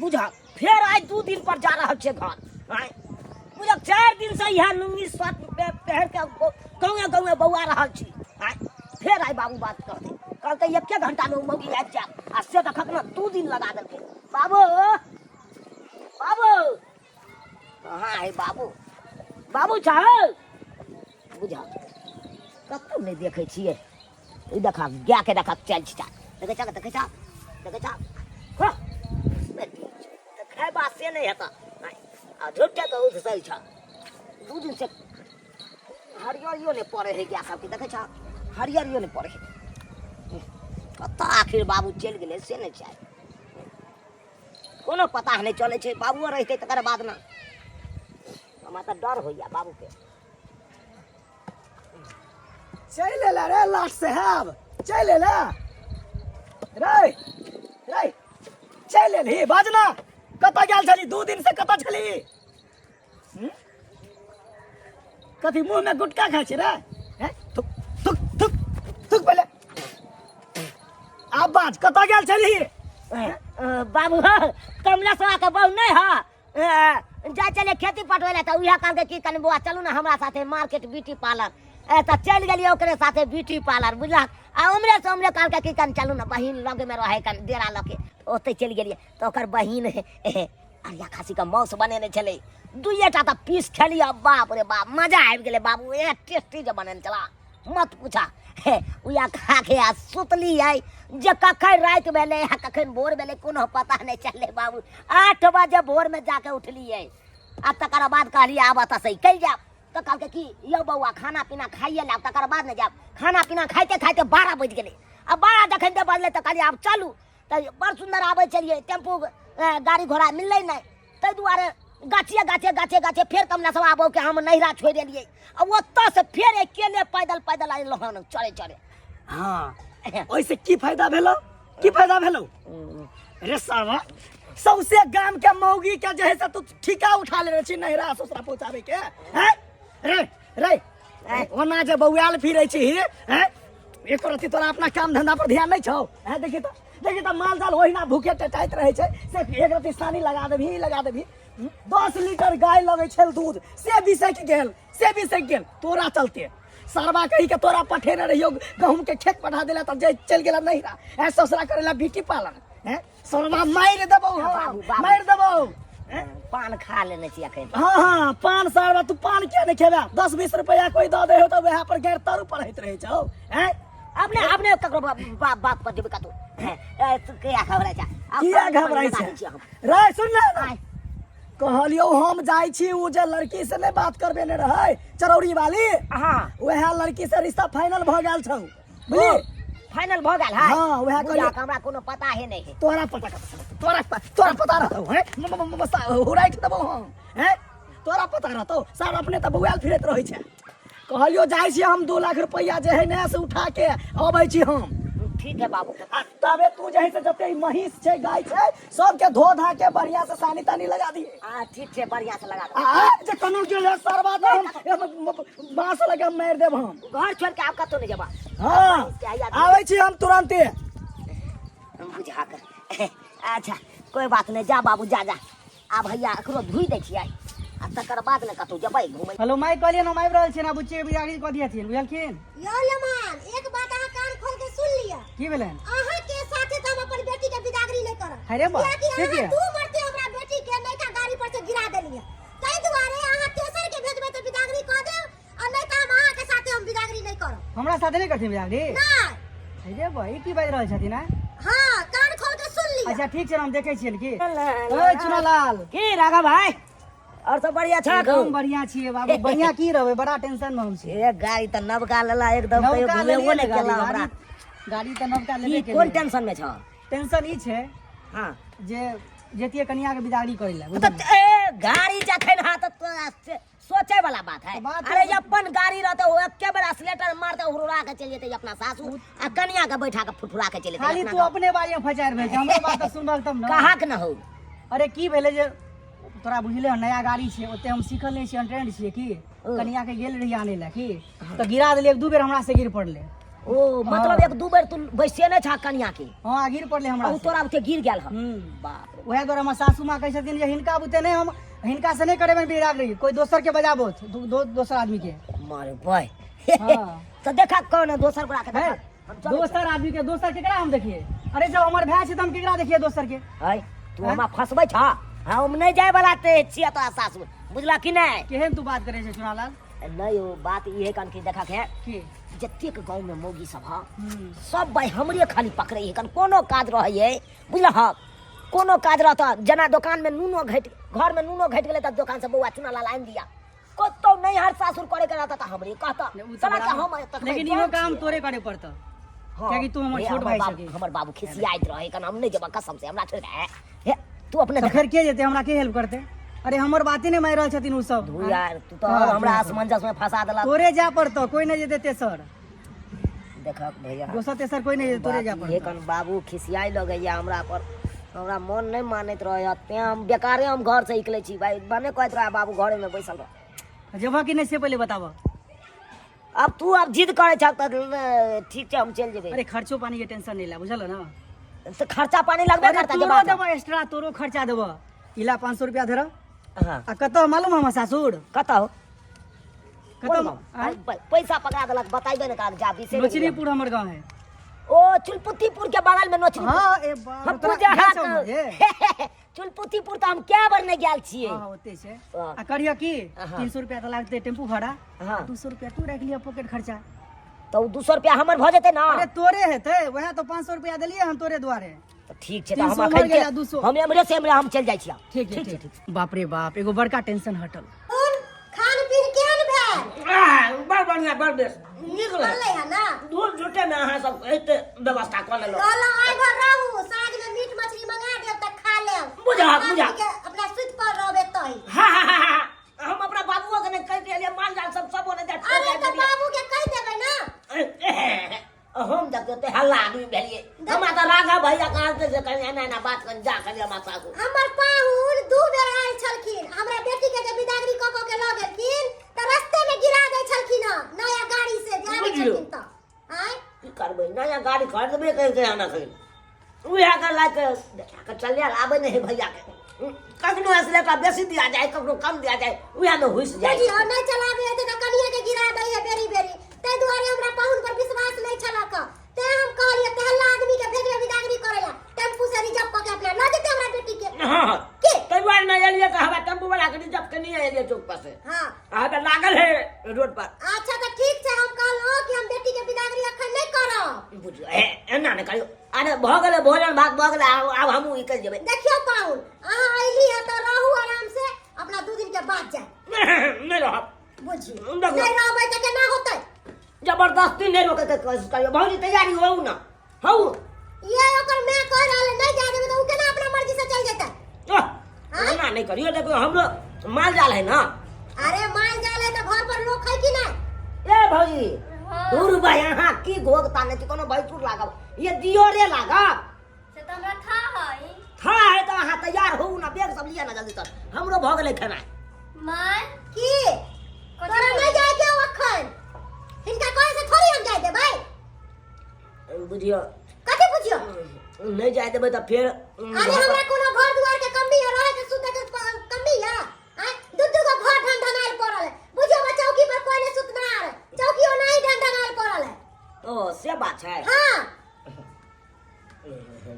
बुझक फेर आइ 2 दिन पर जा रहल छै घर। आँय बुझक 4 दिन से इएह लुंगी शर्ट पहिर के गाँवे गाँवे बौआ रहल छी। आँय फेर आइ बाबू बात कहतै, कहलकै एके घंटा में ओ मौगी आबि जायत, आ से देखक ने 2 दिन लगा देलकै। बाबू बाबू कहाँ है बाबू? बाबू छौ? बुझक कतौ नहि देखै छियै। ई देखा गाय के देखा चल छिटा देखै छा, देखै छा, देखै छा। हँ तऽ खैबा से नहि हेतऽ आ झूठे के उधसै छ। 2 दिन से हरियरियो नहि पड़े है गाय सबके, देखै छा हरियरियो नहि पड़े है। कतऽ आखिर बाबू चलि गेलै से नहि छै, कोनो पता नहि चलै छै। बाबुओ रहितै तकर बाद ने, हमरा तऽ डर होइया बाबूके। चलि एला रे लाट साहेब, चलि एला रे, रे चलि एलही। बाजना कतऽ गेल छली? 2 दिन से कतऽ छली? कथी मुँह में गुटखा खाइ छी रे? हैं? थुक थुक थुक थुक पहिले। आब बाज, कतऽ गेल छली? बाबू कमलेश्वरा के बहू नहीं है, जा चले खेती पटबै लए, तऽ उएह कहलकै कि कनि बौआ चलू ने हमरा साथे मार्केट ब्यूटी पार्लर, तऽ चलि गेलियै ओकरे साथे ब्यूटी पार्लर, बुझलक। आ उमरे से उमरे कहलकै कि कनि चलू ने बहिन लगमे रहै कनि डेरा लऽके, ओतहि चलि गेलियै। तऽ ओकर बहिन अरिया खासीके मांस बनेने छलै, 2 टा तऽ पीस खेलियै, बाप रे बाप मजा आबि गेलै बाबू, ए टेस्टी जे बनेने छला मत पूछा। हे उएह खा के आ सुतलियै जे कखन राति भेलै आ कखन भोर भेलै कोनो पता नहि चललै बाबू। 8 बजे भोरमे जाके उठलियै आ तकर बाद कहलियै आब एतऽसँ कहि जायब, तऽ कहलकै कि यौ बौआ खाना पीना खाइए लाब तकर बाद ने जायब। खाना पीना खाइते खाइते 12 बजि गेलै, आ 12 जखन जे बजलै तऽ कहलियै आब चलू। तऽ बड़ सुन्दर आबै छलियै, टेम्पू गाड़ी घोड़ा मिललै नहि, ताहि दुआरे गाछिए गाछिए गाछिए गाछिए फेर कमला सब आबो के हम नैहरा छोड़ि एलियै, आ ओतऽ से फेर अकेले पैदल पैदल अयलहुँ हन चढ़े चढ़े। हाँ ओहिसे की फायदा भेलो? की फायदा भेलो रे सावा? सौसे गाम के मौगी के जे है से तू ठीका उठा लेने छी नैहरा ससुरा पहुंचाबे के। हैं रे रे ओना जे बौआल फिरै छी, हैं एको रत्ती तोरा अपना काम धंधा पर ध्यान नहीं छौ? हैं देखी तो, देखी तो माल जाल ओहिना भूखे टटाइत रहे छै, से एक रत्ती सानी लगा देबही, लगा देबही। 10 लीटर गाय लगै छल दूध, से बिसकि गेल, से बिसकि गेल तोरा चलते। सरबा कही के तोरा पठेने रहियो गहूम के खेत पठा देला तब जे चलि गेला नैहरा, हैं ससुरा करेला ब्यूटी पार्लर। हैं सरबा मारि देबौ हम, मारि देबौ। पान खा लेने छी अखन। हाँ हाँ पान सरबा, तू पान किया नहीं खेबे? 10-20 रुपया कोई दऽ दे हो तऽ वएह पर गैर तारू पढ़ैत रहै छौ। हैं अपने अपने ककरो बात पर जेबे कतौ। हैं तू किया घबराइ छै? किया घबराइ छै रे? सुन ने, कहलियौ हम जाइ छी, उ जे लड़की से नहीं बात करबेने रहै चरौरी वाली, हाँ वएह लड़की से रिश्ता फाइनल भऽ गेल छौ, बुझली? फाइनल भऽ गेल है? हाँ, वएह कहलियौ। हमरा कोनो पता है नहीं है। तोरा पता कतऽ छौ? तोरा पता रहतौ? हैं हुराइट देबौ हम। हैं तोरा पता रहतौ? सर अपने तऽ बौआल फिरैत रहै छै। कहलियौ जाइ छी हम, 2 लाख रुपैआ जे है ने से उठा के अबै छी हम। ठीक है बाबू। आ तबे तू जे है से जते महींस छै गाय छै सबके धो धा के बढ़िया से सानी तानी लगा दिए। आ ठीक छै, बढ़िया से लगा दे। आ जे कोनो के ले सरबा तऽ हम बांस लगा मारि देब हम। घर छोड़ के आब कतौ नहीं जेबा। हाँ आबै छी हम तुरंते। बुझा कर। अच्छा कोई बात नहीं, जा बाबू जा जा। आ भैया एकरो धोइ दै छियै आ तकर बाद ने कतौ जेबै घुमै। हेलो my, कहलियै हम आबि रहल छियनि, आ बुच्ची के बिदागरी कऽ दिहथिन, बुझलखिन? यौ लेमान, एक बात अहाँ कान खोल के सुन लिअ। की भेलनि? अहाँ के साथे तऽ हम अपन बेटी के बिदागरी नहि करब। अरे बा, कियाकि से अहाँ किया? दू मरते हमरा बेटी के नयका गाड़ी पर से गिरा देलियै, ताहि दुआरे अहाँ तेसर के भेजबै तऽ बिदागरी कऽ देब, आ नहि तऽ हम अहाँ के साथे हम बिदागरी नहि करब। हमरा साथे नहि करथिन बिदागरी? नहि। अरे बा, ई की बाजि रहल छथिन? आँय? हाँ कान खोल के सुन लिअ। अच्छा ठीक छै, हम देखै छियनि की। ओए चुनालाल। की राघव भाई, और सब बढ़िया छा? एकदम बढ़िया छियै बाबू। बढ़िया की रहबै, बड़ा टेंशन में हम छी। ए गाड़ी तऽ नवका लेला एकदम, कहियो नवका घुमेबो लेलियै नहि ने गाड़ी, केला हमरा। गाड़ी तऽ नवका की लेबे कोन केलियै। टेंशन में छ? टेंशन ई छै हाँ जे जतियै कनिया के बिदागरी करै लए, तऽ ए गाड़ी जखन हाथ तोरा से सोचे वाला बात है। तो बात अरे अपन गाड़ी रहते वो एके बेर एक्सीलेटर मारते हुरुरा के चल जेते अपना सासू आ कनिया के बैठा के फुटफुरा के चल जेते। खाली अपना तू गाँव। अपने बारे में फचार भेल छै, हमरो बात तऽ सुनबह तब ने। कहाँ के न हो? अरे की भेलै जे तोरा बुझले हन, नया गाड़ी छै, ओते हम सीखल नहि छियै, अनट्रेंड छियै की। कनिया के गेल रही आनै लए की, तऽ गिरा देलियै, 1-2 बेर हमरा से गिर पड़लै। ओ मतलब एक दू बेर तू बैसेने छा कनिया के? हाँ, गिर पड़ले हमरा आ उ से। तोरा उते गिर गेल ह? हम्म। बाप रे। वएह दुआरे हमर सासू माँ कहै छथिन जे हिनका बुते नहि, हम हिनका से नहि करेबनि बिदागरी, कोई दोसर के बजाबो, दोसर आदमी के। मारे भाई। हाँ। तऽ देखा कौन है दोसर गोरा के, है देखा। हम चलै छी। दोसर आदमी के, दोसर केकरा हम देखिए? अरे जब हमर भाय छै तऽ हम केकरा देखिए दोसर के? है तू हैं? हमरा फंसबै छ? हम नहि जाय वाला ते छियै तोरा सासुर, बुझला कि नहि? केहन तू बात करै छै चुनालाल? नहीं, ओ बात ई है कन कि देखा के की जतेक गाँव में मौगी सब ह हम्म। सब भाई हमरे खाली पकड़े है। कन कोनो काज रहे है, बुझल ह? कोनो काज रहत, जेना दोकान में नूनो घटि, घर में नूनो घटि गेलै तऽ दोकान से बौआ चुना लाल आनि दिया। कतौ नैहर सासुर करे के रहता तऽ हमरे कहता। नहीं, उ तऽ साला के बराबर। हम तखने लेकिन जान इहो काम छियै। तोरे करे पड़तौ। हाँ, कियाकि तू हमर हे, छोट हमर भाई बाबू छही। हमर बाबू खिसियाइत रहे कन हम नहि जेबै कसम से, हमरा छोड़ि दे। हे, तू अपने तऽ देख। फेर के जेतै? हमरा के हेल्प करतै? अरे हमर बाते नहि मानि रहल छथिन ओ सब। धू यार, तू तऽ हाँ, हमरा हाँ। असमंजस में फंसा देलक। तोरे जाय पड़तौ, कोई नहि जेतै तेसर। देखक भैया, दोसर तेसर कोई नहि जेतै, तोरे जाय बात इहे पड़तौ। कन बाबू खिसियाइ लगैया हमरा पर, हमरा मन नहि मानैत रहैया, तें हम बेकारे हम घर से निकलै छी भाई। भने कहैत रहे बाबू घरे में बैसल रह। जेबह कि नहि से पहिले बताबह। अब तू अब जिद करै छह तऽ ठीक छै, हम चलि जेबै। अरे खर्चो पानी के टेंशन नहीं ला, बुझल ना? तऽ खर्चा पानी लगबे अरे करता तोरो जेबा। देबो एक्स्ट्रा, तोरो खर्चा देबो। इला 500 रुपया धर। हाँ। आ कतऽ मालूम है हमर सासुर? कतऽ? कतऽ? कोन गाँव? आँय? पैसा पकड़ा देलक, बताइबे ने कर जा बिसरि गेलियै। नोचनीपुर हमर गाँव है। ओ चुलपुतीपुर के बगल में नोचनीपुर? हाँ, ए बाप, हम तोरा पूजा गेल छौ हाथ उम्हर जे? चुलपुतीपुर तऽ हम कए बेर नहि गेल छियै। हाँ, ओते छै। हाँ। आ करियो की, हाँ। 300 रुपया तऽ लागतै टेम्पू भाड़ा। हाँ। 200 रुपया तू राखि लिअ पॉकेट खर्चा। तऽ ओ 200 रुपया हमर भऽ जेतै ना? अरे तोरे हेतै, वएह तऽ 500 रुपया देलियै हम तोरे दुआरे। तऽ ठीक छै, तऽ 300 हम उम्हर अखन गेल आ 200। हम एम्हरे से एम्हरे हम चलि जाइ छियै। ठीक है, ठीक। बाप रे बाप, एगो बड़का टेंशन हटल। कोन खान पीन केहन भेल? बड़ बढ़िया, बड़ बेस नीक लगल। बनलै है ना? दूर झूठे में अहाँ सब एते व्यवस्था कऽ लेलहुँ। कहलहुँ आइ भर रहू, साँझ में मीट मछली मंगा देब तऽ खा लेब। बुझा, अपना बुझा। के अपना सुति पर रहबे तही। हाँ हाँ हाँ हाँ, हम अपना बाबुओ के नहीं कहि देलियै, माल जाल सब सब ओने जा छोड़ अरे के तऽ बाबू के कहि देबै ना। हम देखियौ ते हल्ला आदमी भेलियै, हमरा तऽ राघव भैया कहलकै से कनि एना एना बात कनि जा कनि हमरा सासु। हमर पाहुन दू बेर आयल छलखिन, हमरा बेटी के जे बिदागरी कऽ कऽ के लऽ गेलखिन तऽ रस्ते में गिरा दै छलखिन हँ नया गाड़ी से जे आबै बुझलियौ। छलखिन तऽ आँय। की करबै, नया गाड़ी खरीदबे करिके आना खरीद उएह के लए के देखा के चल आबै नहि है भैया के, कखनो असले का बेसी दिया जाए, कखनो कम दिया जाए, उएह में हुइस जाए। बुझियौ नहि चलाबे हेतै तऽ कनिये के गिरा दै है बेरी बेरी, ताहि दुआरे हमरा पाहुन पर विश्वास नहि छलक, तें हम कहलियै तेहला आदमी के भेजबै बिदागरी करै ला, टेम्पू से रिजर्व कऽ के अपना लऽ जेतै हमरा बेटी के। हाँ हाँ। के ताहि दुआरे नहि एलियै तऽ हमरा टेम्पू वाला के रिजर्व के नहि एलियै चौक पर से। हाँ। अहाँ लागल है रोड पर। अच्छा तऽ ठीक छै, हम कहलहुँ कि हम बेटी के बिदागरी अखन नहि करब। बुझियौ एना नहि करियौ। अरे भऽ गेलै, भोजन भात भऽ गेलै, आब हमहूँ निकलि जेबै। देखियौ पाहुन, अहाँ अयली है तऽ रहू आराम से, अपना 2 दिन के बाद जाय। नहि रहब। बुझियौ देखियौ। नहि रहबै तऽ केना होतै? जबरदस्ती नहि रोके के कोशिश करियौ भौजी, तैयारी होउ ना हौ। ये ओकर माय कह रहल है नहीं जाय देबै तऽ उ केना अपना मर्जी से चल जेतै? ओह, एना नहि करियौ, देखियौ हमरो माल जाल है ना। अरे माल जाल है तऽ घर पर लोक है कि नहीं? ए भौजी, दूर भाई, अहाँ की घोग ताने छी? कोनो भैंसुर लागब ये दियोरे लागब? से तऽ हमरा था है। था है तऽ अहाँ तैयार होउ ना, बैग सब लिअ ना जल्दी, तर हमरो भऽ गेलै खेनाइ। माय। की तोरा नहीं जाय के हो अखन? हिनका कहे से थोड़ी हम जाय देबै। बुझियौ। कथी बुझियौ? नहि जाय देबै तऽ फेर अरे हमरा कोनो घर दुआर के कमी है, रहे के सुते के कमी है? आँय, दू दू गो घर ढनढनायल पड़ल है, बुझियौ हमरा चौकी पर कोई नहीं सुतनार है, चौकी ओनाही ढनढनायल पड़ल है। ओ से बात छै। हाँ।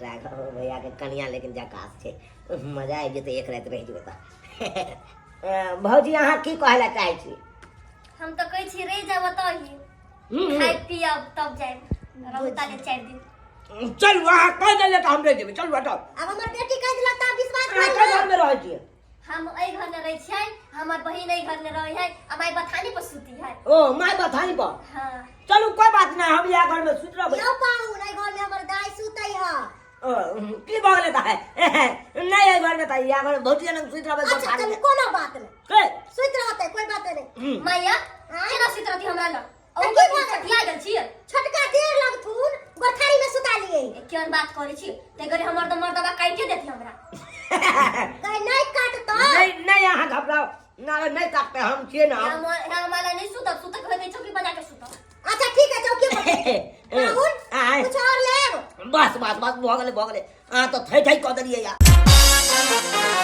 राघव भैया के कनिया लेकिन जकास छै, मजा आबि जेतै एक राति रहि जेबै तऽ। भौजी, अहाँ की कहै लए चाहै छी? हम तऽ कहै छी रहि जाब ओतऽ ही, खाइ पियब तब जायब, रहू ताले 4 दिन। चलू, अहाँ कहि देलियै तऽ हम रहि जेबै, चलू हटाउ। आब हमर बेटी कहि देलक तऽ विश्वास अहाँ भेल कई ने? घरमे रहै छियै? हम एहि घर में रहै छियै, हमर बहिन एहि घर में रहै है आ माय बथानी पर सुती है। ओ my बथानी पर? हाँ। चलू कोई बात नहीं, हम इएह घरमे सुति रहबै। यौ पाहुन, एहि घर में हमर दाय सुतै है। ओ, की भऽ गेलै तऽ नहि, एहि घरमे तऽ इएह घरमे भौजी लग सुति रहबै। अच्छा बथानी चलू मे। कोनो बात नहीं, के सुति रहतै, कोई बात नहीं। माया आँय? केना सुति रहती हमरा लग? तऽ ओ की भऽ गेल? छठिया गेल छियै। छोटका देर लगथुन, गोठारी में सुता लिए। केहन बात करै छी ते घड़ी हमर तऽ मर्दबा काटिए देती हमरा। गई नहीं काटतो। नहीं नहीं, अहाँ घबराओ ना, नहीं काटते, हम छियै ना। हमरा ला नहीं सुतब, सुतक होतै चौकी बजा के सुतब। अच्छा ठीक है, चौकी पर। पाहुन आय। कुछ और लेब बस बस बस, भऽ गेलै भऽ गेलै। अहाँ तऽ थै थै कऽ देलियै यार।